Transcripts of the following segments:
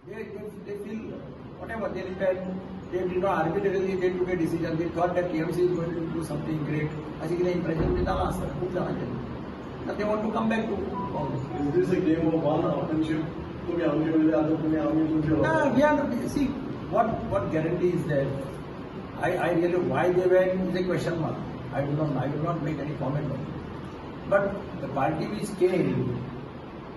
They feel whatever they repent, they did not arbitrarily, they took a decision. They thought that TMC is going to do something great. अशें कितें impression ते जालां आसतलें खूब जाणांचें. They want to come back to Congress. Is this a game of one upmanship? तुम्ही आमचे वयले, आता तुम्ही, आम्ही तुमचे. No, we are, see, what guarantee is there? I really, why they went is a question mark. I do not, I will not make any comment on it. But the party which came,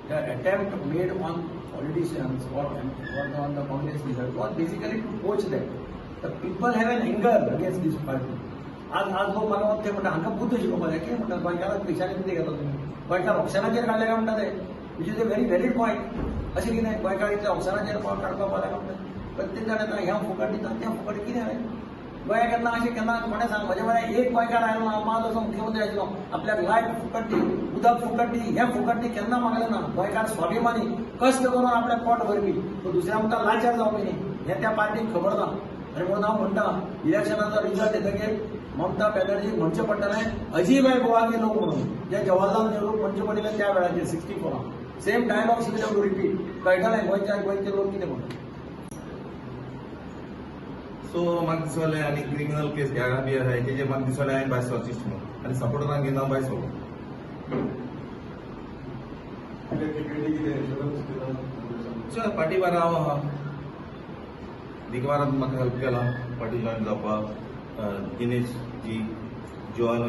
the attempt made on politicians or on the Congress leaders was basically to poach them. The people have an anger against this party. आज आज लोक म्हाका ते म्हणटा, हांकां बुद्द शिकोवपा जाय. कितें म्हणटा, गोंयकाराक पयशांनी कितें घेता तुमी, गोंयकार ऑक्शनाचेर काडले काय म्हणटा ते, which is a very valid point. अशें कितें गोंयकार इतले ऑक्शनाचेर काडपाक पावले काय म्हणटा. प्रत्येक जाण येता, हें फुकट दिता, तें फुकट. कितें रे, गोंया केन्ना अशें केन्ना कोणें सांग, म्हज्या म्हळ्यार एक गोंयकार आयलो ना, मात असो मुख्यमंत्री आशिल्लो, आपल्याक लायट फुकट दी, उदक फुकट दी, हें फुकट दी, केन्ना मागलें ना. गोंयकार स्वाभिमानी, कश्ट करून आपलें पोट भरपी, तो दुसऱ्या मुखार लाचार जावपी न्ही, हें त्या पार्टीक खबर ना. आनी म्हणून हांव म्हणटा, इलेक्शनाचो रिजल्ट येतकीर ममता बॅनर्जी म्हणचें पडटलें, "अजीब आहे गोवा के लोक" म्हणून, जे जवाहरलाल नेहरू म्हणचे पडिल्लें त्या वेळाचेर 64. Same dialogue she will to repeat. कळटलें गोंयच्या गोंयचे लोक कितें म्हणून. सो म्हाका दिसलें आनी क्रिमिनल केस घ्या बी आहाय, तेजे म्हाका दिसलें हांवें भायर सरचें म्हणून आनी सपोर्टरांक घेवन हांव भायर सरलो. कितें तिकेटी, कितें एश्युरन्स दिला? चल, पार्टी बारा हांव आहा. दिगवारान म्हाका हेल्प केला पार्टी जॉयन जावपाक. दिनेश जी, जोआन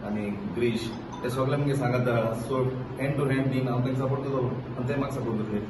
आनी ग्रीश, ते सगळे मुगे सांगत आहा. सो हँड टू हँड दीन हांव तांकां सपोर्ट करतलो आनी ते म्हाका सपोर्ट करतले.